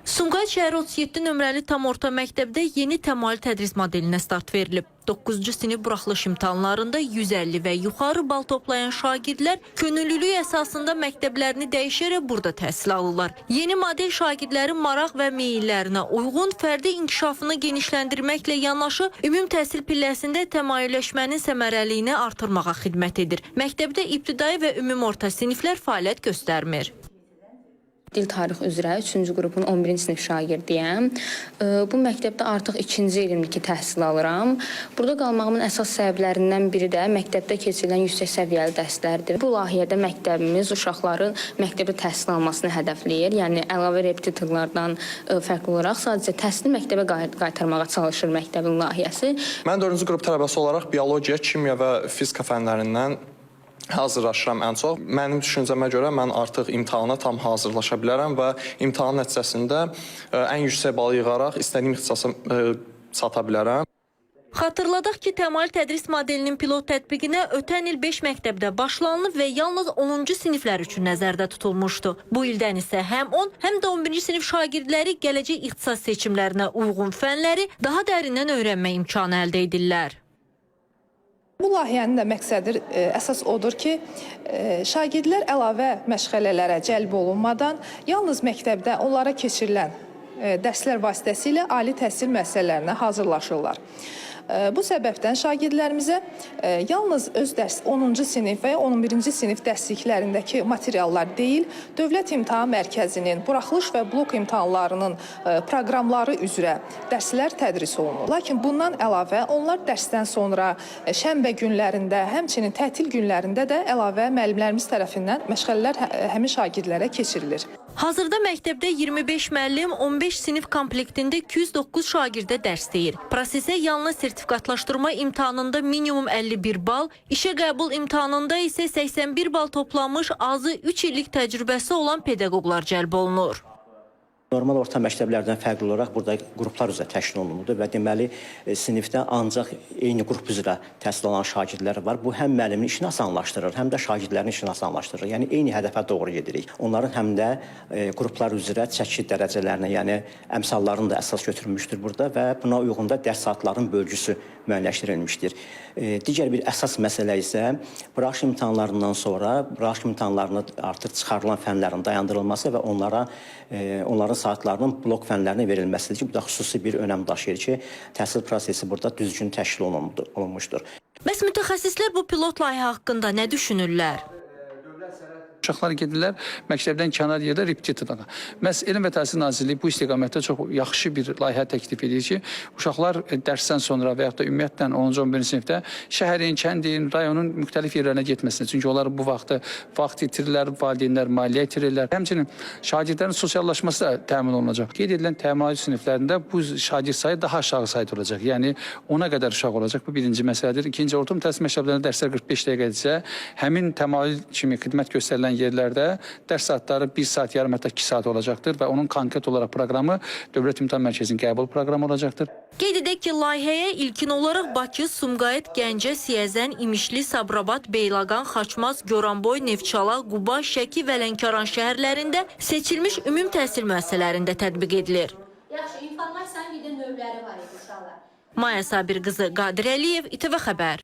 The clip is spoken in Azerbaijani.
Sumqayıt şəhəri 37 nömrəli tam orta məktəbdə yeni təmayül tədris modelinə start verilib. 9-cu sinif buraxılış imtahanlarında 150 və yuxarı bal toplayan şagirdlər könüllülük əsasında məktəblərini dəyişərək burada təhsil alırlar. Yeni model şagirdlərin maraq və meyillərinə uyğun fərdi inkişafını genişləndirməklə yanaşı ümumi təhsil pilləsində təmayülləşmənin səmərəliliyini artırmağa xidmət edir. Məktəbdə ibtidai və ümumi orta siniflər fəaliyyət göstərmir. Dil tarix üzrə 3-cü qrupun 11-ci sinif şagirdiyəm. Bu məktəbdə artıq ikinci ilimdir ki, təhsil alıram. Burada qalmağımın əsas səbəblərindən biri də məktəbdə keçirilən yüksək səviyyəli dərslərdir. Bu layihədə məktəbimiz uşaqların məktəbdə təhsil almasını hədəfləyir. Yəni əlavə repetitorlardan fərqli olaraq sadəcə təhsili məktəbə qaytarmağa çalışır məktəbin layihəsi. Mən 4-cü qrup tələbəsi olaraq biologiya, kimya və fizika fənlərindən hazırlaşıram ən çox. Mənim düşüncəmə görə mən artıq imtahana tam hazırlaşa bilərəm və imtahan nəticəsində ən yüksək balı yığaraq istədiyim ixtisasa çata bilərəm. Xatırladaq ki, təmayül tədris modelinin pilot tətbiqinə ötən il 5 məktəbdə başlanılıb və yalnız 10-cu siniflər üçün nəzərdə tutulmuşdu. Bu ildən isə həm 10, həm də 11-ci sinif şagirdləri gələcək ixtisas seçimlərinə uyğun fənləri daha dərindən öyrənmə imkanı əldə edirlər. Bu layihənin də məqsədi əsas odur ki, şagirdlər əlavə məşğələlərə cəlb olunmadan yalnız məktəbdə onlara keçirilən dərslər vasitəsilə ali təhsil müəssisələrinə hazırlaşırlar. Bu səbəbdən şagirdlərimizə yalnız öz dərs 10-cu sinif və ya 11-ci sinif dərsliklərindəki materiallar deyil, Dövlət İmtahan Mərkəzinin buraxılış və blok imtahanlarının proqramları üzrə dərslər tədris olunur. Lakin bundan əlavə onlar dərsdən sonra şənbə günlərində, həmçinin tətil günlərində də əlavə müəllimlərimiz tərəfindən məşğələlər həmin şagirdlərə keçirilir. Hazırda məktəbdə 25 müəllim, 15 sinif komplektində 209 şagirdə dərs deyir. Prosesə yalnız sertifikatlaşdırma imtahanında minimum 51 bal, işə qəbul imtahanında isə 81 bal toplanmış azı 3 illik təcrübəsi olan pedaqoqlar cəlb olunur. Normal orta məktəblərdən fərqli olaraq burada qruplar üzrə təşkil olunurdu və deməli sinifdə ancaq eyni qrup üzrə təhsil alan şagirdlər var. Bu həm müəllimin işini asanlaşdırır, həm də şagirdlərin işini asanlaşdırır. Yəni eyni hədəfə doğru gedirik. Onların həm də qruplar üzrə çəki dərəcələrinə, yəni əmsallarını da əsas götürülmüşdür burada və buna uyğun da dərs saatlarının bölgüsü müəyyənləşdirilmişdir. Digər bir əsas məsələ isə buraxılış imtahanlarından sonra buraxılış imtahanlarına artıq çıxarılan fənlərin dayandırılması və onların saatlarının blok fənlərinə verilməsidir ki, bu da xüsusi bir önəm daşıyır ki, təhsil prosesi burada düzgün təşkil olunmuşdur. Bəs mütəxəssislər bu pilot layihə haqqında nə düşünürlər? Uşaqlar gedirlər məktəbdən kənar yerdə repetitorlara. Məhz Elm və Təhsil Nazirliyi bu istiqamətdə çox yaxşı bir layihə təklif edir ki, uşaqlar dərsdən sonra və yaxud da ümumiyyətlə 10-cu, 11-ci sinifdə şəhərin, kəndin, rayonun müxtəlif yerlərinə getməsinlər. Çünki onlar bu vaxtı vaxt itirirlər, valideynlər maliyyə itirirlər. Həmçinin şagirdlərin sosiallaşması da təmin olunacaq. Qeyd edilən təmayül siniflərində bu şagird sayı daha aşağı sayda olacaq. Yəni 10-a qədər uşaq olacaq. Bu birinci məsələdir. İkinci, orta təhsil məktəblərində dərslər 45 dəqiqədirsə, həmin təmayül kimi xidmət göstərilən yerlərdə dərs saatları 1 saat yarım, hətta 2 saat olacaqdır və onun konkret olaraq proqramı Dövlət İmtahan Mərkəzinin qəbul proqramı olacaqdır. Qeyd edək ki, layihəyə ilkin olaraq Bakı, Sumqayıt, Gəncə, Siyəzən, İmişli, Sabirabad, Beyləqan, Xaçmaz, Goranboy, Neftçala, Quba, Şəki və Lənkəran şəhərlərində seçilmiş ümumi təhsil müəssisələrində tətbiq edilir. Yaxşı, informasiyanın bir də növləri var idi uşaqlar. Maya Sabir qızı, Qadir Əliyev, İTV Xəbər.